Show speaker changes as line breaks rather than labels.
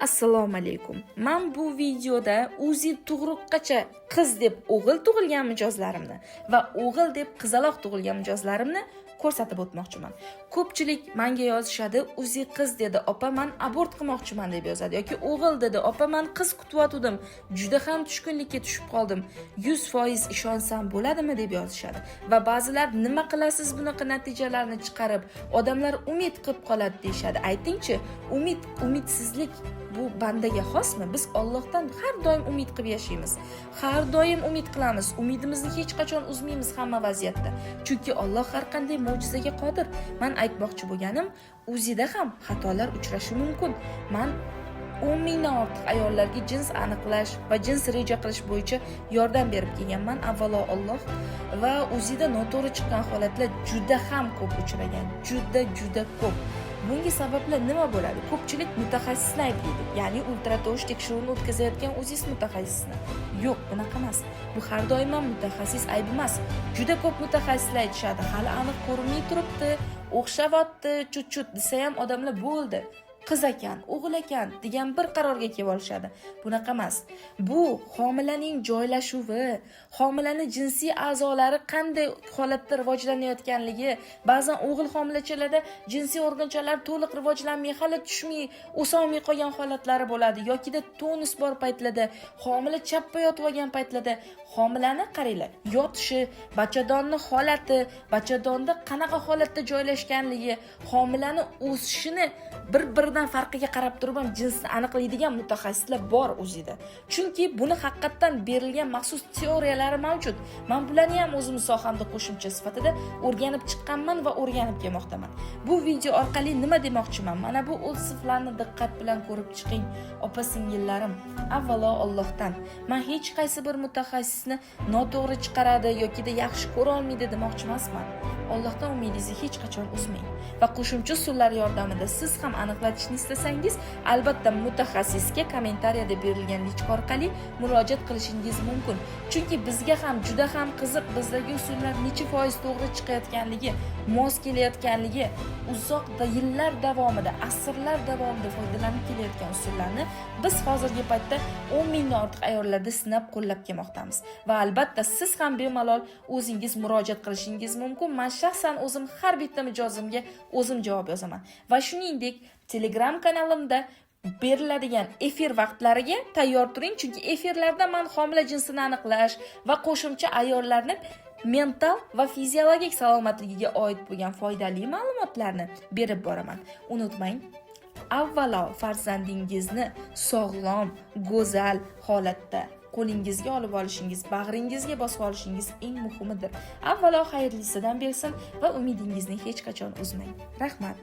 Assalomu alaykum. Man bu videoda УЗИ tug'ruqqacha qiz deb o'g'il tug'ilgan mijozlarimni va o'g'il deb qizaloq tug'ilgan mijozlarimni ko'rsatib o'tmoqchiman. Ko'pchilik menga yozishadi, "УЗИ qiz dedi, opa, man abort qilmoqchiman", deb yozadi yoki "O'g'il dedi, opa, man qiz kutyotgandim, juda ham tushkunlikka tushib qoldim. 100% ishonsam bo'ladimi?" deb yozishadi. Va ba'zilar "Nima qilasiz bunaqa natijalarni chiqarib, odamlar umid qilib qoladi", deyishadi. Aytingchi, umid, umidsizlik bu bandaga xosmi? Biz Allohdan har doim umid qilib yashaymiz. Har doim umid qilamiz. Umidimizni hech qachon uzmaymiz hamma vaziyatda. Chunki Alloh har qanday mo'jizaga qodir. Man aytmoqchi bo'lganim, УЗИ da ham xatolar uchrashi mumkin. Man 10 mingdan ortiq ayollarga jins aniqlash va jins reja qilish bo'yicha yordam berib kelganman. Avvalo Alloh va УЗИ da noto'g'ri chiqqan holatlar juda ham ko'p uchragan. Juda juda ko'p. Bunga sabablar nima bo'ladi? Ko'pchilik mutaxassisni ayblaydi. Ya'ni ultratovush tekshiruvini o'tkazayotgan УЗИст mutaxassisni. Yo'q, bunaqa emas. Bu har doim ham mutaxassis aybi emas. Juda ko'p mutaxassislar aytishadi, hali aniq ko'rinmay turibdi, o'xshavyapti, чуть-чуть desa ham odamlar bo'ldi, qiz ekan, o'g'il ekan degan bir qarorga kelib olishadi. Bunaqa emas. Bu homilaning joylashuvi, homilani jinsiy a'zolari qanday holatda rivojlanayotganligi, ba'zan o'g'il homilachalarda jinsiy organchalar to'liq rivojlanmay, hali tushmay, o'solmay qolgan holatlari bo'ladi yokida tonus bor paytlarda, homila chappa yotib olgan paytlarda homilani qaranglar, yotishi, bachadonni holati, bachadonda qanaqa holatda joylashganligi, homilani o'sishini bir-biridan farqiga qarab turib ham jinsni aniqlaydigan mutaxassislar bor o'zida. Chunki buni haqiqatdan berilgan maxsus teoriyalari mavjud. Man bularni ham o'zim sohamda qo'shimcha sifatida o'rganib chiqqanman va o'rganib kelmoqdaman. Bu video orqali nima demoqchiman? Mana bu отзыв larni diqqat bilan ko'rib chiqing, opa singillarim. Avvalo Allohdan. Man hech qaysi bir mutaxassisni noto'g'ri chiqaradi yokida yaxshi ko'ra olmaydi demoqchi emasman. Allohdan umidingizni hech qachon uzmang va qo'shimcha usullar yordamida siz ham aniqlatishni istasangiz, albatta mutaxassisga kommentariyada berilgan личка orqali murojaat qilishingiz mumkin. Chunki bizga ham juda ham qiziq bizdagi usullar necha foiz to'g'ri chiqayotganligi, mos kelayotganligi, uzoq yillar davomida, asrlar davomida foydalanib kelayotgan usullarni biz hozirgi paytda 10 mingdan ortiq ayollarda sinab, qo'llab kelmoqdamiz. Va albatta siz ham bemalol o'zingiz murojaat qilishingiz mumkin. Man shaxsan o'zim har bitta mijozimga o'zim javob yozaman. Va shuningdek, Telegram kanalimda beriladigan efir vaqtlariga tayyor turing, chunki efirlarda man homila jinsini aniqlash va qo'shimcha ayollarni mental va fiziologik salomatligiga oid bo'lgan foydali ma'lumotlarni berib boraman. Unutmang, avvalo farzandingizni sog'lom, go'zal holatda qo'lingizga olib olishingiz, bag'ringizga bosib olishingiz eng muhimidir. Avvalo xayrlisidan bersin va umidingizni hech qachon uzmang. Rahmat.